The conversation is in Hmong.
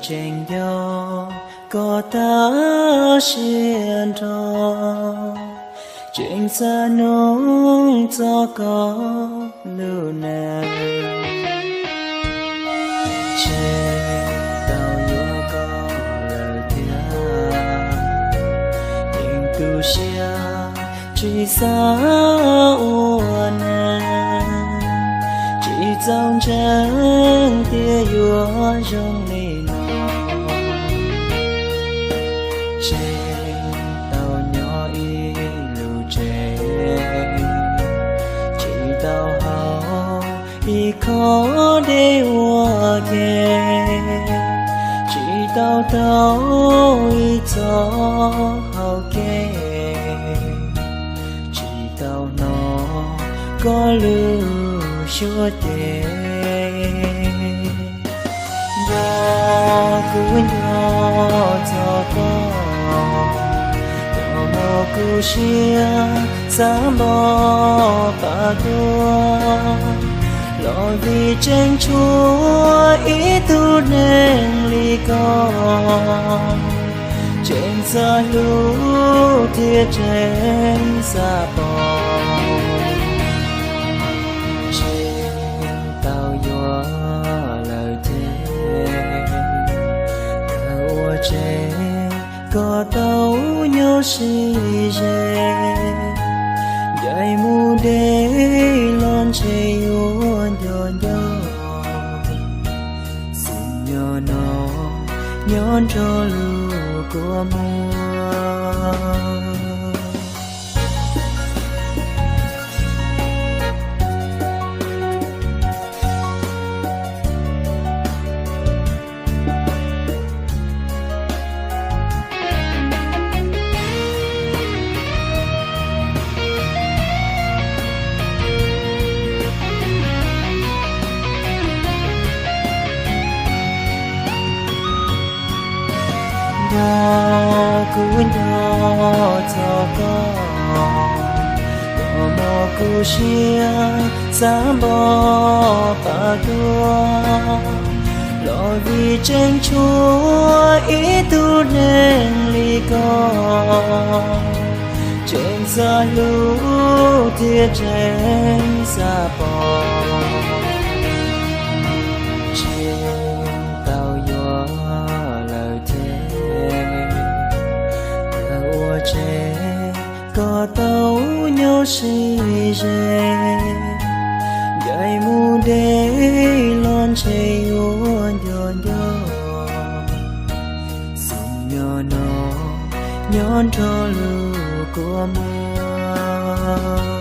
Tseem nco koj tag siab nrho, tseem xav nug txog koj lub neej. Tseem tau yuav koj lawm thiab, yeej tu siab tsis xav ua neej, tsis txaus ntseeg tias yuav zoo li no. Tseem tau nyob ib lub tsev, tsis tau haus ib khob dej ua ke, tsis tau taug ib txoj hau kev, tsis tau hnov koj lub suab ceg. Nco kuv nco txog koj, koj muab kuv siab xav npog pam tuag, los vim tseem tshuav ib tug neeg li koj, tseem xav hlub thiab tseem xav pom. Tseem tau yuav lawm thiab, thaum ua tsev koj tau nyob sib ze, ncaim mus deb los ntshe yuav nco nco, xwm nyob no nyob nrog lub kua muag. Nco kuv nco txog koj, koj muab kuv siab xav npog pam tuag, los vim tseem tshuav ib tug neeg li koj, tseem xav hlub thiab tseem xav pom. Tseem tau yuav lawm thiab, thaum ua tsev koj tau nyob sib ze, ncaim mus deb los ntshe yuav nco nco, xwm nyob no nyob nrog lub kua muag.